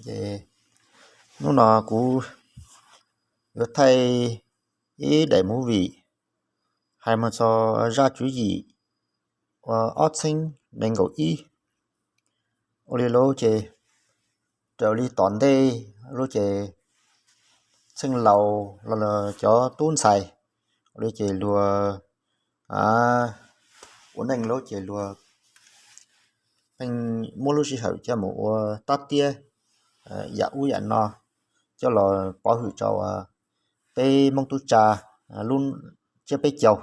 Ces hnub no kuv yuav thaij ib daim movie hais mus txog zaj tswv yim uas ob txheeb nees nkaum ib. Ua li lauj ces raws li tom ntej lub ces txheej laus los cov tub ntxhais ua li ces luag ua neej lub ces luag pheej muab lub sij hawm coj mus ua tab tiab yam ub yam no coj los pov hwm rau peb Hmoob tub tsa lub tsiab peb caug.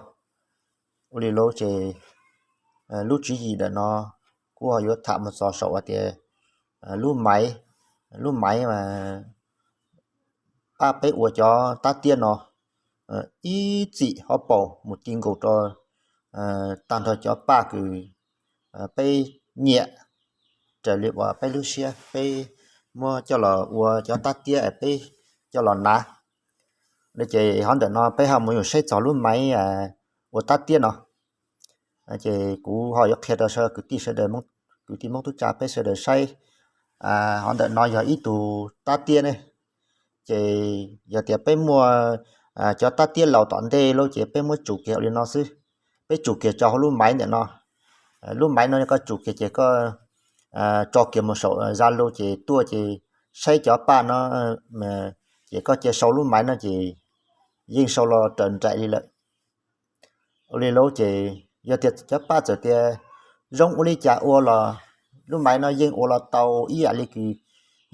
Ua li lauj ces lub tswv yim ntawm no kuj ho yuav tham mus txog saum hais tias lub maiv, lub maiv pab peb ua cov tab tiab no ib txwm ho paum mus ti nkaus rau tag nrho cov paj kws peb nyiam raws li uas peb lub siab peb muab coj los ua cov tab tiab peb coj los hnav. Ces hov ntawm no peb ho mus saib txog lub maiv ua tab tiab no. Ces kuv ho yuav qhia rau sawv kwv tij sawv daws, kwv tij Hmoob tub tsa peb sawv daws saib. Hov ntawm no yog ib tug tab tiab ne. Ces yog tias peb muaj cov tab tiab laus tom ntej lawm ces peb muab tsum kiag ua li no xwb. Peb tsum kiag rau hauv lub maiv ntawm no. Lub maiv no koj tsum kiag ces koj tso kiag mus saum Zalo ces tuaj ces saib cov paj no, ces koj cia sau lub maiv no ces yeej sau los raws nraim li lawm. Ua li lauj ces yog tias cov paj txawm tias zoo ua li cas ua los lub maiv no yeej ua los tau ib yam li kws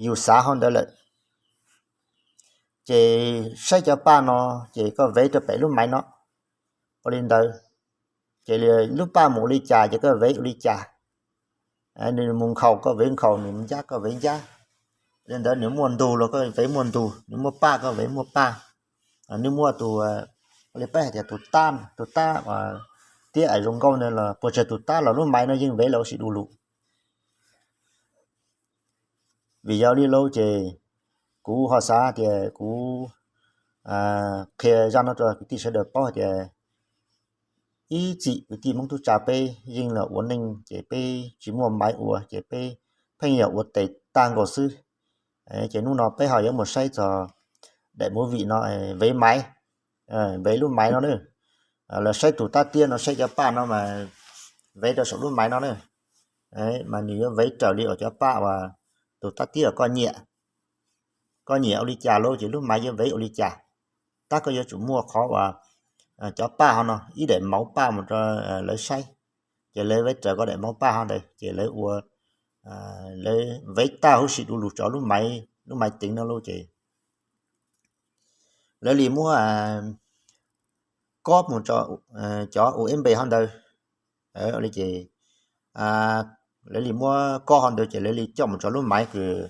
yus xav hov ntawd lawm. Ces saib cov paj no ces koj vev rau pem lub maiv no. Ua li ntawd ces lub paj mus ua li cas ces koj vev ua li cas. Nws mus nkhaus koj vev nkhaus, nws mus ncab koj vev ncab. Li ntawd nws muaj ntug los koj vev muaj ntug, nws muaj paj koj vev muaj paj. Nws muaj tus, ua li peb hais tias tus tab, tus tab tiab es zoo nkauj ntawd los puas tsawg tus tab los lub maiv no yeej vev los ua si du lug. Vim yog li lauj ces kuv ho xav tias kuv qhia zaj no rau kwv tij sawv daws paub hais tias ib txwm kwv tij Hmoob tub tsa peb yeej los ua neej ces peb tsis muaj maiv ua ces peb pheej yog ua tes tag nkaus xwb. Ces hnub no peb ho yuav mus saib txog daim movie no, vev maiv, vev lub maiv no na. Los saib tus tab tiab no, saib cov paj no mas vev rau saum lub maiv no na. Mas nws yuav vev raws li uas cov paj uas tus tab tiab uas koj nyiam, koj nyiam ua li cas lauj ces lub maiv yuav vev ua li cas. Tab koj yuav tsum muaj qhov uas cov paj ho no ib daim mauv paj mus rau lawv saib, ces lawv vev raws koj daim mauv paj ho ntawd ces lawv ua, lawv vev tag huv si du lug rau lub maiv, lub maiv teev no lauj ces lawv li muab kob mus rau cov U S B ho ntawd li ces lawv li muab kob ho ntawd ces lawv li coj mus rau lub maiv kws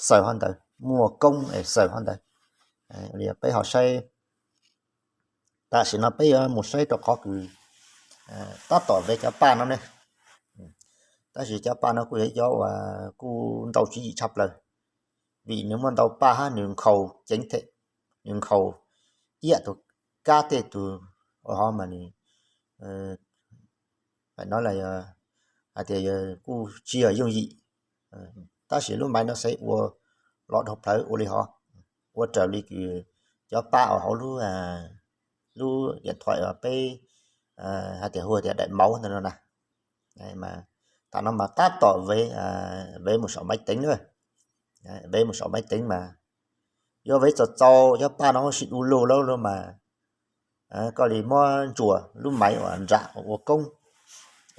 xaws ho ntawd, muaj koob es xaws ho ntawd. Peb ho saib, tam sim no peb yuav mus saib rau qhov kws tab tom vev cov paj no ne. Tab sis cov paj no kuj yog ib cov uas kuj ntau tswv yim tshaj plaws, vim nws muaj ntau paj hab nws nkhaus ceev them, nws nkhaus ib yam tus kab tej tus ua hov mas nws, no hais tias kuj tsis yog yooj yim. Tab sis lub maiv no xav ua los dhau plawv ua li hov, ua raws li kws cov paj uas hauv lub, lub điện thoại uas peb hais tias hu tias daim mauv ntawd no na. Tam no mas tab tom vev mus saum maiv teev na, vev mus saum maiv teev mas yuav vev txaus txaus cov paj no huv si du lug lawm mas koj li muab ntsuas lub maiv uas nram ua koob,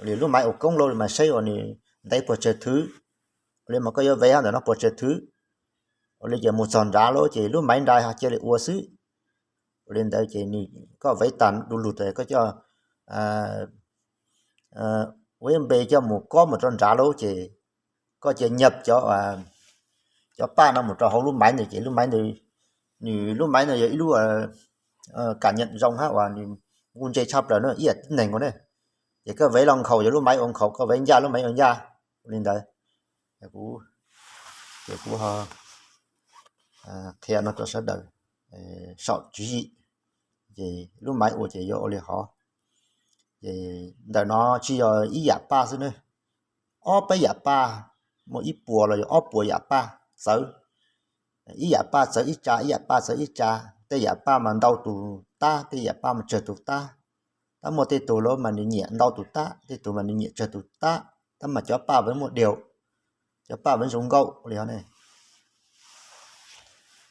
li lub maiv ua koob lawm mas saib uas nws ntev puas tsawg thwv, ua li mas koj yuav vev ho ntawm no puas tsawg thwv, ua li ces mus txog nrad lawm ces lub maiv nrad ho cia li ua xwb. Ua li ntawd ces nws, koj vev tag du lug tas koj coj U S B coj mus kob mus rau nrad lawm ces koj cia nyaj cov, cov paj no mus rau hauv lub maiv ntawd ces lub maiv ntawd, nws lub maiv ntawd yog ib lub kam nyaj zoo hab uas nws nkuj ntse tshaj plaws na, ib yam tib neeg nkaus ne. Ces koj vev los nkhaus yog lub maiv ua nkhaus, koj vev ncaj lub maiv ua ncaj. Ua li ntawd ces kuv ho qhia no rau sawv daws saum tswv yim, ces lub maiv ua ces yuav ua li hov. Ces ntawm no tsis yog ib yam paj xwb ne, ob peb yam paj muaj ib puas los yog ob puas yam paj txawv, ib yam paj txawv ib tsa, ib yam paj txawv ib tsa. Tej yam paj mas ntau tus tab, tej yam paj mas tsawg tus tab. Tab muaj tej tug lawm mas nws nyiam ntau tus tab, tej tug mas nws nyiam tsawg tus tab, tab mas cov paj vaj muaj diav, cov paj vaj zoo nkauj li ne.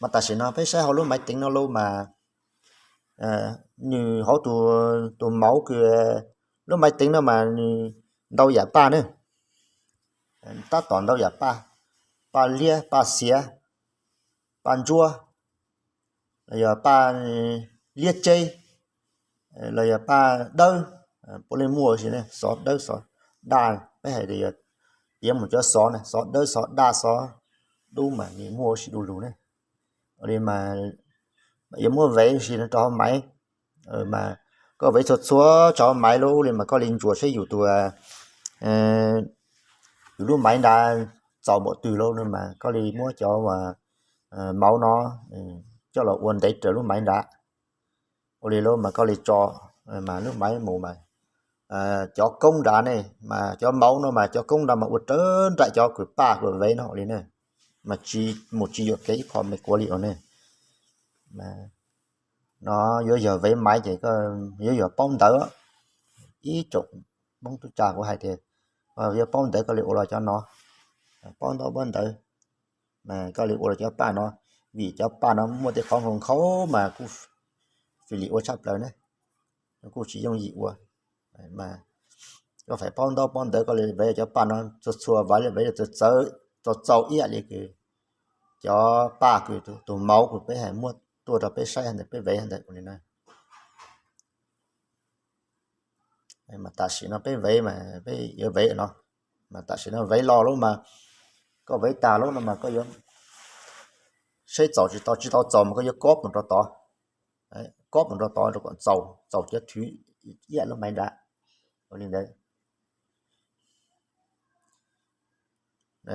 Mas tam sim no peb saib hauv lub maiv teev no lub mas nws hauv tus mauv kws, lub maiv teev no mas nws ntau yam paj ne, tab tom ntau yam paj, paj liab, paj xiav, paj ntsuab, los yog paj liab tseb, los yog paj dawb, puav leej muaj ua si ne, xov dawb xov daj, peb hais tias yog piav mus cov xov ne, xov dawb xov daj xov dub mas nws muaj ua si du lug ne. Ua li mas yuav muab vev ua si rau hauv maiv, mas koj vev txhua txhua rau hauv maiv lub li mas koj li ntsuas saib yus tus, yus lub maiv nrad txaus npaum twg lawm no mas koj li muab cov mauv no coj los ua ntev raws lub maiv nrad. Ua li lawm mas koj li tso mas lub maiv mus mas cov koob nrad ne, mas cov mauv no mas cov koob nrad mas ua raws nraim cov kws paj kws vev no ua li ne, mas tsis mus tsis yuam kev ib qho me kuav li ua ne. No yuav yog vev maiv ces yuav yog paub ntawv, ib tsoom Hmoob tub tsa kuv hais tias yuav paub ntawv koj li ua los cov no, paub ntaub paub ntawv, mas koj li ua los cov paj no, vim cov paj no muaj tej qhov nkhaus nkhaus mas kuj fim li ua tshaj plaws ne, kuj tsis yooj yim ua. Koj feem paub ntaub paub ntawv koj li vev cov paj no txhua txhua vas li vev txaus txaus ib yam li kws cov paj kws tus mauv kws peb hais muab tuaj rau peb saib ntawm peb vev ntawm ua li na. Mas tam sim no peb vev mas peb yuav vev no, mas tam sim no vev los lawm mas koj vev tag lawm no mas koj yuav saib txaus tsis tau, tsis tau txaus mas koj yuav kob mus rau tod, kob mus rau tod rau kom txaus, txaus cov thwv ib yam lub maiv nrad. Ua li ntawd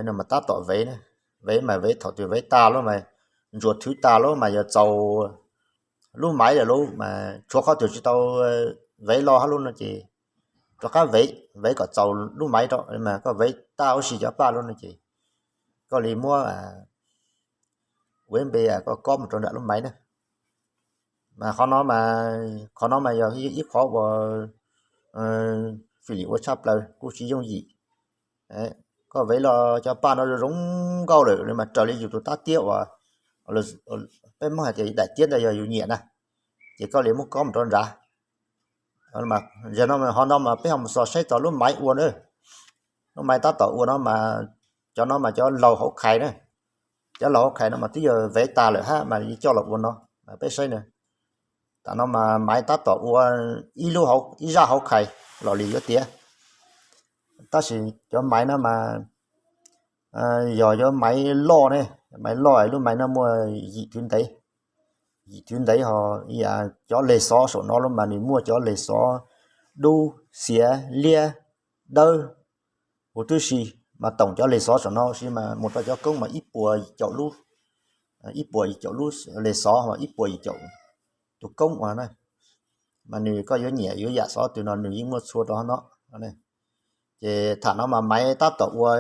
no mas tab tom vev, vev mas vev thaum twg vev tag lawm mas ntsuas thwv tag lawm mas yuav txaus lub maiv lawm lub mas tshuav qhov twg tsis tau vev los hab lub no ces rov qab vev, vev kom txaus lub maiv rau mas koj vev tag huv si cov paj lub no ces koj li muab ua npe koj kob mus rau nram lub maiv na. Mas qhov no mas, qhov no mas yog ib qhov uas fim lim ua tshaj plaws kuj tsis yooj yim. Koj vev los cov paj no zoo nkauj lawm li mas raws li yus tus tab tiab uas peb Hmoob hais tias daim tiab ntawd yog yus nyiam na, ces koj li muab kob mus rau nrad. Yog no hov no mas peb ho mus xav saib txog lub maiv ua na. Lub maiv tab tom ua no mas cov no mas cov laug hauv khais na. Cov laug hauv khais no mas twb yog vev tag lawm hab mas coj los ua no, peb saib na. Tam no mas maiv tab tom ua ib lub, ib zaj hauv khais los li yuav tiav. Tab sis cov maiv no mas yog cov maiv loj ne, maiv loj, lub maiv no muaj yim thwv ntev, yim thwv ntev ho cov leg xov saum no los mas nws muaj cov leg xov dub, xiav, liab, dawb huv tib si. Mas toom cov leg xov saum no huv si mas mus rau cov koob mas ib puas yim caum lub, ib puas yim caum lub leg xov, ib puas yim caum tus koob ua na. Mas nws koj yuav nyiam yuav yam xov twg no nws yeej muaj txhua rau hov no. Ces tham no mas maiv tab tom ua,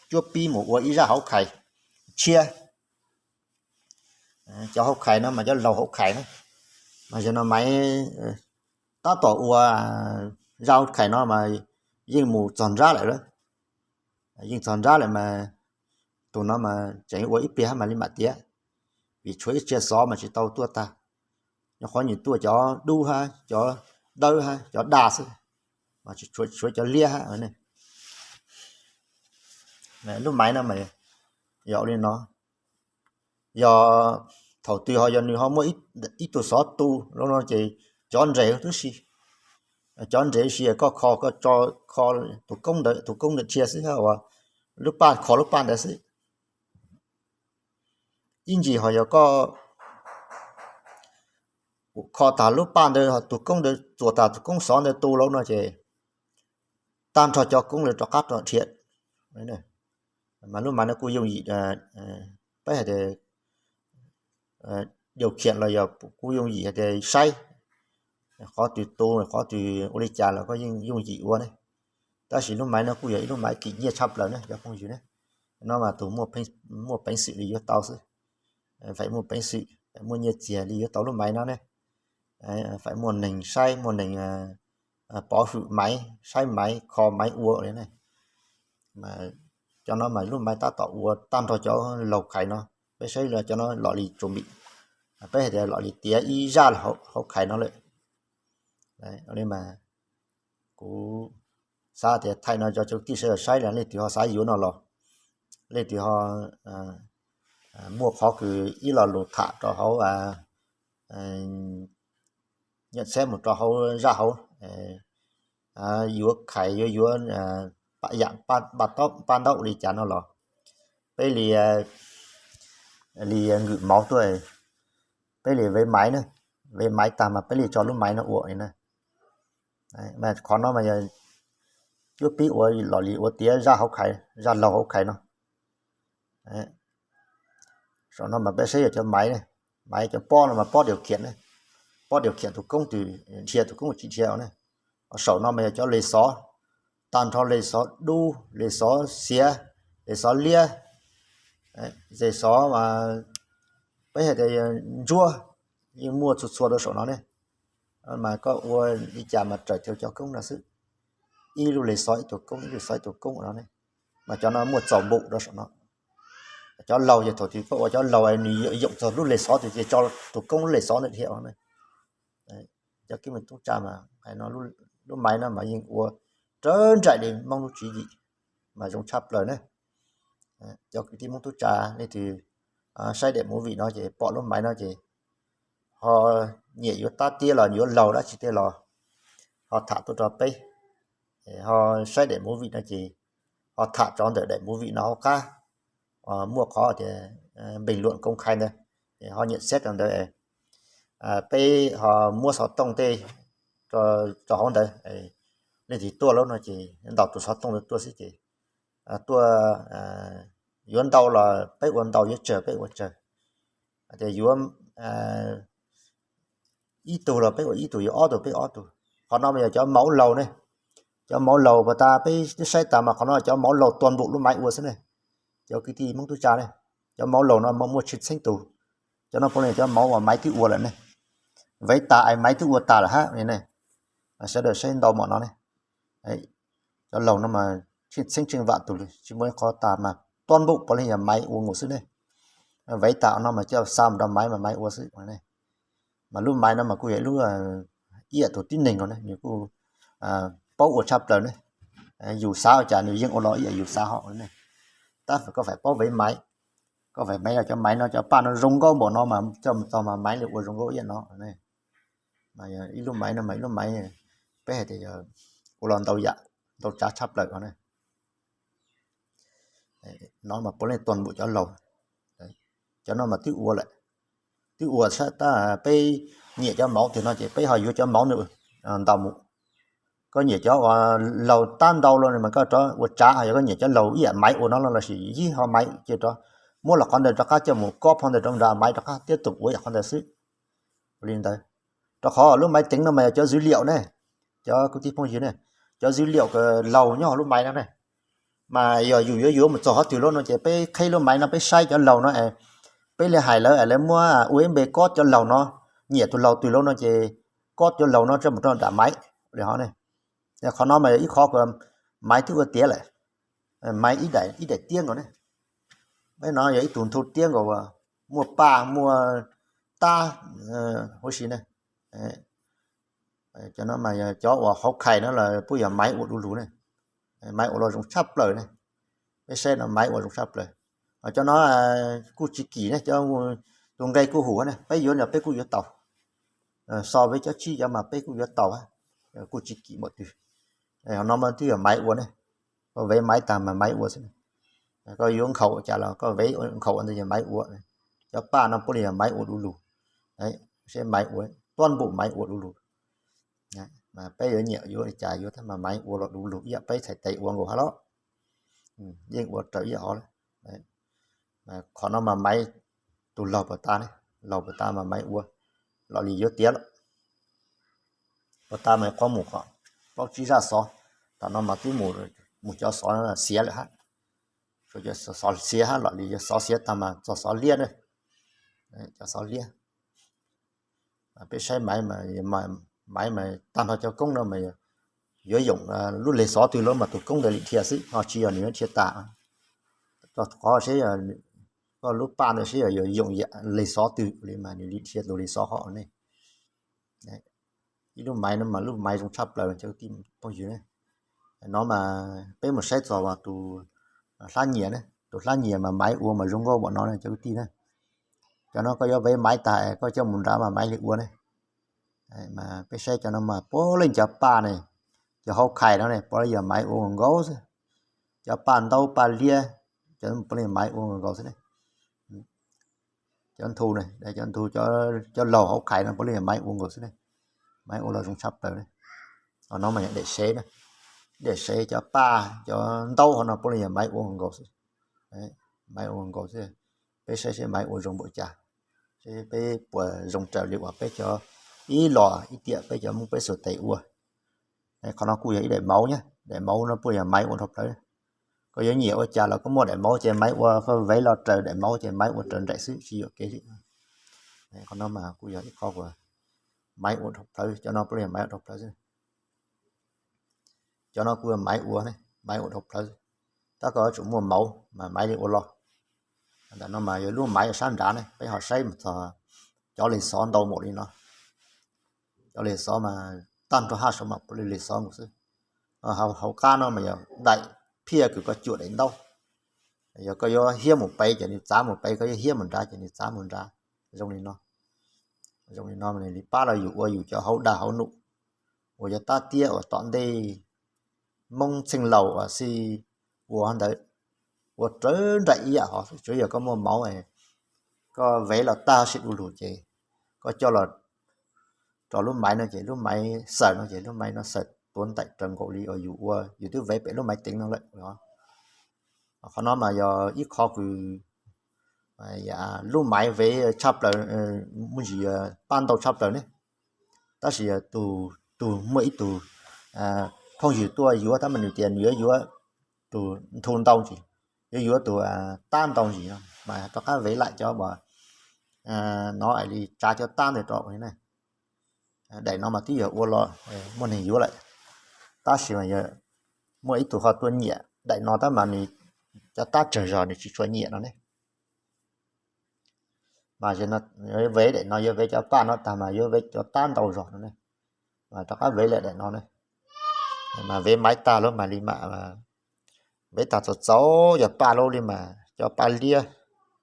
cuab pib mus ua ib zaj hauv khais tshiab. Cov hauv khais no mas cov laug hauv khais na. Mas yog no maiv tab tom ua zaj hauv khais no mas yeej mus txog nrab lawm, yeej txog nrab lawm mas tus no mas tseem ua ib pliag hab mas li mam tiav, vim tshuav ib txhia xov mas tsis tau tuaj tag. Nyob qhov nws tuaj cov dub hab cov dawb hab cov daj xwb, mas tsis tshuav cov liab hab. Lub maiv no mas yog ua li no, yog thaum twg ho yog nws ho muaj ib tug xov tu los no ces cov nres huv tib si, cov nres huv si koj kho, koj tso, kho tus koob ntawd, tus koob ntawd dhia xwb hab uas lub paj kho lub paj ntawd xwb. Ib ntsis ho yog koj kho tag lub paj ntawd, tus koob ntawd txuas tag tus koob xov ntawd tu lawm no ces tag nrho cov koob lawv rov qab rov dhia. Mas lub maiv no kuj yooj yim, peb hais tias điều khiển los yog kuj yooj yim hais tias saib qhov twg tu, qhov twg ua li cas los koj yeej yooj yim ua ne. Tab sis lub maiv no kuj yog ib lub maiv kim nyiaj tshaj plaws ne cov phooj ywg ne. No mas tus muaj peev xwm li yuav tau xwb, faim muaj peev xwm, faim muaj nyiaj txiag li yuav tau lub maiv no ne. Faim muaj neeg saib, muaj neeg pov hwm maiv, saib maiv, kho maiv ua li ne. Cov no mas lub maiv tab tom ua tag nrho cov laug khais no. Peb saib cov no los li tsuas vim peb hais tias los li tiav ib zaj hauv khais no lawm. Kuv xav tias thaij no rau cov kwv tij sawv daws saib, leej twg ho xav yuav no los leej twg ho muaj qhov kws ib lo lus tham rau hauv, nyam txheb mus rau hauv zaj hauv, yuav khais yuav yuav paj yam paj ntaub li cas no los peb li, li ngwm mauv tuaj, peb li vev maiv na, vev maiv tag mas peb li tso lub maiv no ua li na. Qhov no mas yog cuab pib ua los li ua tiav zaj hauv khais, zaj laug hauv khais no. Saum no mas peb saib yog cov maiv, maiv cov pob no mas pob diav khiam, pob diav khiam tus koob twg dhia tus koob tsis dhia ne. Saum no mas yog cov les xov, tag nrho les xov dub, les xov xiav, les xov liab, les xov peb hais tias ntsuab, yeej muaj txhua txhua rau saum no ne. Mas koj ua li cas mas raws cov koob no xwb, ib lub les xov ib tug koob, ib lub xov ib tug koob no ne. Mas cov no muaj txaus npum rau saum no. Cov laug yog thaum twg koj ua cov laug nws yoom txog lub les xov twg ces tso tus koob lub les xov ntawd dhia. Cov kib me tub tsa mas hais no, lub maiv no mas yeej ua raws nraim li Hmoob lub tswv yim mas zoo tshaj plaws ne. Cov kwv tij Hmoob tub tsa leej twg saib daim movie no ces pom lub maiv no ces ho nyiam yuav tab tiab los yuav laug dab tsi tej los ho tham tuaj rau peb, ho saib daim movie no ces ho tham rau ntawm daim movie no hauv qab, muaj qhov tias bình luận công khai ntawd, ho nyiam xeb rau ntawd, peb ho muab xov tooj tej rau hauv ntawd, leej twg tuaj lawm no ces ntaus tus xov tooj ntawd tuaj xwb ces tuaj, yuav ntau los peb ua ntau, yuav tsawg peb ua tsawg, tias yuav ib tug los peb ua ib tug, yuav ob tug peb ob tug. Qhov no mas yog cov mauv laug ne, cov mauv laug pas tas peb twb saib tas mas qhov no cov mauv laug tua npum lub maiv ua xwb ne. Cov kwv tij Hmoob tub tsa ne, cov mauv laug no muaj tshwj txheeb tus, cov no puav leej cov mauv uas maiv twb ua lawm ne, vev tas es maiv twb ua tas lawm hab ne. Sawv daws saib ntau mom no ne, cov laug no mas tshwj txheeb tsheej vam tus li tsis muaj ib qhov tas mas tua npum puav leej yog maiv ua nkaus xwb ne. Vev tas no mas coj xa mus rau maiv mas maiv ua xwb. Mas lub maiv no mas kuj yog ib lub, ib yam tus tib neeg no ne, nws kuj paub ua tshaj plaws ne. Yus xav ua cas nws yeej ua los ib yam yus xav hos ne. Tab sis koj faim paub vev maiv, koj faim maiv los cov maiv no cov paj no zoo nkauj npaum no mas coj mus txog mas maiv li ua zoo nkauj ib yam no. Mas ib lub maiv no mas ib lub maiv peb hais tias yog ua los ntau yam, ntau tsav tshaj plaws no. No mas puav leej tua npum cov laug, cov no mas twb ua lawm, twb ua tab peb nyiam cov mauv twg no ces peb ho yuav cov mauv ntawd ntaus mus. Koj nyiam cov uas laug tab ntau los mas koj rov ua tsav, ho yog koj nyiam cov laug ib yam maiv ua no los lossis yib ho maiv ces rov muab los qhov ntawd rov qab coj mus kob phau ntawd rau nram maiv rov qab tiab tus ua yam qhov ntawd xwb. Ua li ntawd, rau qhov lub maiv teev no mas yog cov dữ liệu ne, cov kwv tij phooj ywg ne, cov dữ liệu laug nyob hauv lub maiv no ne. Mas yog yus yuav yuav mus txog qhov twg lawm no ces peb qheb lub maiv no peb saib cov laug no, peb li hais lawv es lawv muab U S B kob cov laug no, nyiam tus laug twg lawm no ces kob cov laug no coj mus rau nram maiv li hov ne. Qhov no mas yog ib qhov uas maiv twb ua tiav lawm, maiv ib daim tiab nkaus ne. Peb no yog ib tug nthu tiab nkaus uas muaj paj muaj tab huv si ne. Cov no mas yog cov uas hauv khais no los puab yog maiv ua du lug ne, maiv ua los zoo tshaj plaws ne. Peb saib no maiv ua zoo tshaj plaws. Cov no kuj tsis kim ne, cov tus nqe kuj hum ne, peb yuav no peb kuj yuav tau. So peb cov tsib cov mas peb kuj yuav tau, kuj tsis kim npaum twg. Ho no mas twb yog maiv ua ne, koj vev maiv tag mas maiv ua xwb. Koj yuav nkhaus cas los koj vev nkhaus ua ntawd yog maiv ua. Cov paj no puav leej yog maiv ua du lug. Seb maiv ua, tuab npum maiv ua du lug. Mas peb yuav nyiam yuav li cas yuav tab mas maiv ua los du lug ib yam peb txhais tes ua nkaus hab los. Yeej ua raws ib yam hov. Qhov no mas maiv tus laug puas tas ne, laug puas tas mas maiv ua, los li yuav tiav lawm. Puas tas mas qhuav mus qhov plaub tsib zaj xov, thaum no mas twb mus cov xov xiav lawm hab. rau cov xov xiav hab, los li yog xov xiav tag mas txog xov liab na, cov xov liab. Peb saib maiv, maiv mas tag nrho cov koob no mas yuav yoom lub leg xov twg los mas tus koob ntawd li dhia xwb, ho tsis yog nws yuav dhia tas. Rau qhov seb koj lub paj ntawd seb yog yuav yoom leg xov twg li mas nws li dhia tus leg xov hov ne. Ib lub maiv no mas lub maiv zoo tshaj plaws cov kwv tij phooj ywg ne. No mas peb mus saib txog tus hlab nyias ne, tus hlab nyias mas maiv ua mas zoo nkauj npaum no ne cov kwv tij na. Cov no koj yuav vev maiv tag koj coj mus nrad mas maiv li ua ne. Mas peb saib cov no mas puav leej cov paj ne, cov hauv khais no ne puav leej yog maiv ua nkaus xwb. Cov paj ntaub paj liab, cov puav leej maiv ua nkaus xwb ne. Cov nthu, cov nthu, cov laug hauv khais no puav leej yog maiv ua nkaus xwb ne. Maiv ua los zoo tshaj plaws ne. Ho no mas yog daim sev na, daim sev cov paj cov ntaub hov no puav leej yog maiv ua nkaus xwb. Maiv ua nkaus xwb. Peb saib seb maiv ua zoo npaum cas, seb peb puas zoo raws li uas peb cov ib los ib tiam peb cov Hmoob peb xuas tes ua. Qhov no kuj yog ib daim mauv nyab, daim mauv no puav leej yog maiv ua dhau plawv. Koj yuav nyiam ua cas los koj muaj daim mauv ces maiv ua, koj vev los raws daim mauv ces maiv ua raws nraim xwb tsis yuam kev li. Qhov no mas kuj yog ib qho uas maiv ua dhau plawv, cov no puav leej yog maiv ua dhau plawv xwb. Cov no kuj yog maiv ua, maiv ua dhau plawv. Tab koj yuav tsum muaj mauv mas maiv li ua los. Ntawm no mas yog lub maiv sab nrad ne, peb ho saib mus txog cov leg xov ntau npaum li no. Cov leg xov mas tag nrho haj saum mas puav leej leg xov nkaus xwb. Hauv qab no mas yog daim phiaj kws koj cuam daim ntaub. Yog koj yuav hiab mus pem ces nws txav mus pem, koj yuav hiab mus nrad ces nws txav mus nrad. Zoo li no, zoo li no nws li pab los yus ua yus cov hauv dag hauv num uas yog tab tiab uas tom ntej Hmoob txheej laus uas xij ua ntawd, ua raws nraim ib yam hov, tsuav yog koj muaj mauv, koj vev los tag sib du lug ces koj coj los rau lub maiv no ces lub maiv xaws no ces lub maiv no xaws tuav ntaim raws nkaus li uas yus ua yus twb vev pem lub maiv teev no lawm. Qhov no mas yog ib qho kws lub maiv vev tshaj plaws, muaj ntsis paj ntau tshaj plaws ne. Tab sis yog tus, muaj ib tug phooj ywg tuaj yuav tab mas nws tias nws yuav yuav tus nthu ntau ntsis, yuav yuav tus tab ntau ntsis no mas rov qab vev laim cov uas no li tsav cov tab ntawd rau ne. Daim no mas twb yog ua los muaj neeg yuav lawm, tab sis mas yog muaj ib tug ho tuaj nyiam daim no tab mas nws cov tab tsawg zog nws tsis tshua nyiam no ne. Mas yuav vev daim no, yuav vev cov paj no tag mas yuav vev cov tab ntau zog no ne. Mas rov qab vev lawm daim no ne. Mas vev maiv tag lub mas li mam vev tag txaus txaus yog paj lub li mas cov paj liab,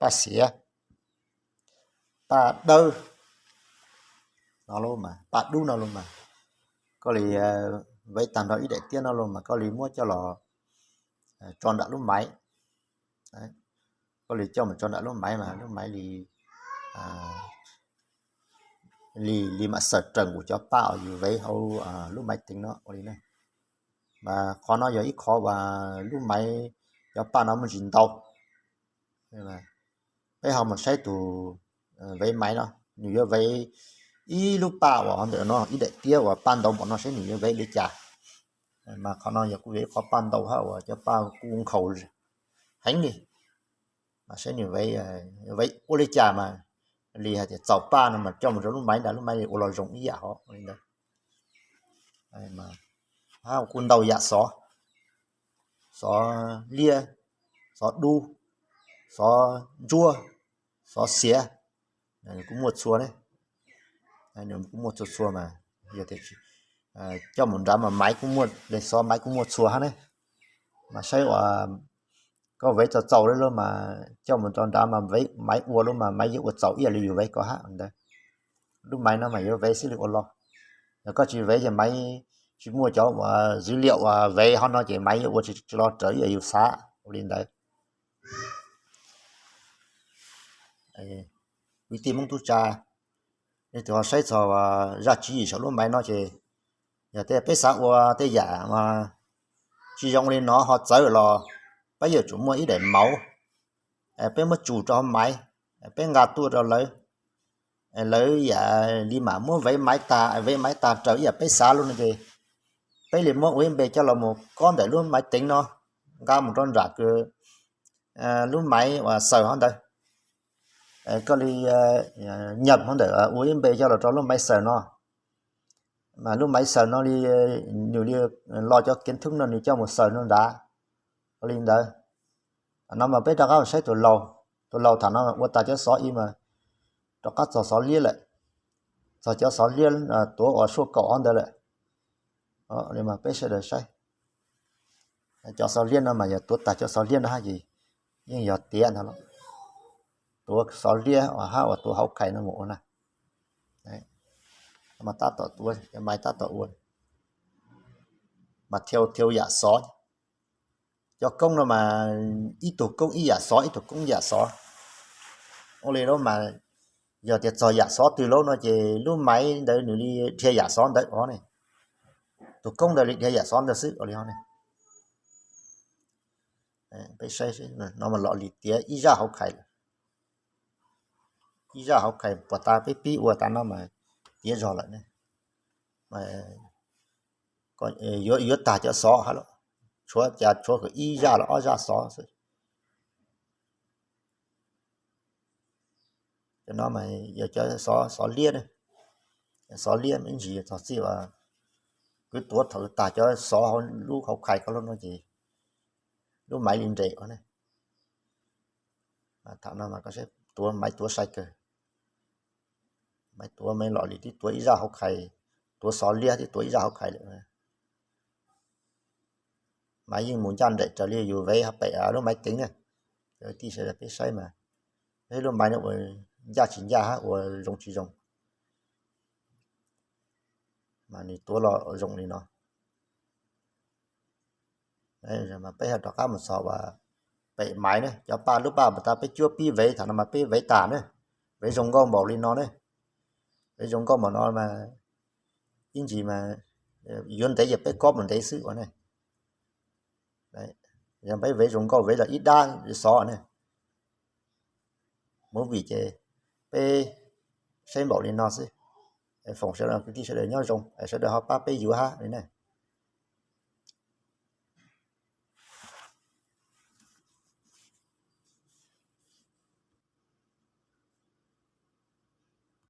paj xiav, paj dawb no, paj dub no lub mas koj li vev tag nrho ib daim tiab no lub mas koj li muab coj los tso nram lub maiv. Koj li coj mus tso nram lub maiv mas lub maiv li, li, li mam xaws raws nkaus cov paj uas yus vev hauv lub maiv teev no ua li ne. Mas qhov no yog ib qho uas lub maiv, cov paj no muaj ntsis ntau. Peb ho mus saib tus vev maiv no, nws yuav vev ib lub paj uas ntawm no ib daim tiab uas paj ntau npaum no saib nws yuav vev li cas. Mas qhov no yog kuj yog ib qho paj ntau hab uas cov paj kuj nkhaus heev li. Mas saib nws vev ua li cas mas li hais tias txaus paj no mas coj mus rau lub maiv ntag, lub maiv li ua los zoo ib yam hov li ntawd. Hab kuj ntau yam xov, xov liab, xov dub, xov ntsuab, xov xiav, kuj muaj txhua ne. Kuj muaj txhua txhua mas yog tias coj mus nrad mas maiv kuj muaj, li xov maiv kuj muaj txhua hab ne. Mas saib uas koj vev txaus txaus li lub mas coj mus rau nrad mas maiv ua lub mas maiv yeej ua txaus ib yam li yus vev ko hab ntawd. Lub maiv no mas yuav vev xwb li ua los. Yog koj tsis vev ces maiv, tsis muaj cov uas dữ liệu uas vev hov no ces maiv yuav ua tsis los raws ib yam yus xav ua li ntawd. Kwv tij Hmoob tub tsa, leej twg ho saib txog zaj tswv yim saum lub maiv no ces yog tias peb xav ua tej yam tsis zoo li no ho txawv los peb yuav tsum muaj ib daim mauv, peb muab tsus rau hauv maiv, peb nqa tuaj rau lawv, lawv yam li mam muab vev maiv tag, vev maiv tag raws ib yam peb xav lub no ces peb li muab ua ib npe coj los mus kob ntawm lub maiv teev no, nqa mus rau nram kws lub maiv uas xaws hov ntawd, koj li nyam hov ntawm ua ib npe coj los rau lub maiv xaws no. Mas lub maiv xaws no li nws li lo cov kev thub no nws coj mus xaws no nrad. Ua li ntawd, no mas peb rov qab mus saib tus laus. Tus laus thaum no ua tas cov xov ib mas rov qab txog xov liab lawm. Txog cov xov liab tuav uas suaj kaum ob ntawd lawm. Peb sawv daws saib, cov xov liab no mas yog tuav tag cov xov liab no hab ces yeej yog tiav ntag los. Tuav xov liab hab uas tuav hauv khais no mus ua na. Mas tab tom tuav, cov maiv tab tom ua, mas thiau thiau yam xov. Cov koob no mas ib tug koob ib yam xov, ib tug koob yam xov. Ua li mas yog tias txog yam xov twg lawm no ces lub maiv ntawd nws li dhia yam xov ntawd os ne. Tus koob ntawd li dhia yam xov ntawd xwb ua li ne. Peb saib no mas los li tiav ib zaj hauv khais lawm. Ib zaj hauv khais puas tas peb pib ua tas no mas tiav zog lawm ne. Yuav tag cov xov hab los, tshuav cas tshuav kom ib zaj los ob zaj xov xwb. Cov no mas yog cov xov, xov liab ne. Xov liab me ntsis txog txij uas kwv tuav thaum tag cov xov hauv lub hauv khais ko lawm no ces lub maiv li nres os ne. Thaum no mas koj saib tuav maiv tuav sai kawg. Maiv tuav maiv los li twb tuav ib zaj hauv khais, tuav xov liab twb tuav ib zaj hauv khais lawm. Mas yeej mus ncaj nraim raws li yus vev hauv pem lub maiv teev na. Cov tij sawv daws peb saib mas, peb lub maiv no ua ncaj tsis ncaj hab ua zoo tsis zoo. Mas nws tuav los zoo li no. Mas peb ho rov qab mus txog uas pem maiv ne, cov paj lub paj mas tas peb cuab pib vev thaum no mas peb vev tag ne, vev zoo nkauj npaum li no ne. Vev zoo nkauj npaum no mas ib ntsis mas yuav ntev ces peb kob mus ntev xwb ua ne. Yog peb vev zoo nkauj vev los ib dab xov ne. Movie ces peb saib npaum li no xwb. Foom sawv daws kwv tij sawv daws nyob zoo, sawv daws ho pab peb yuav hab li ne.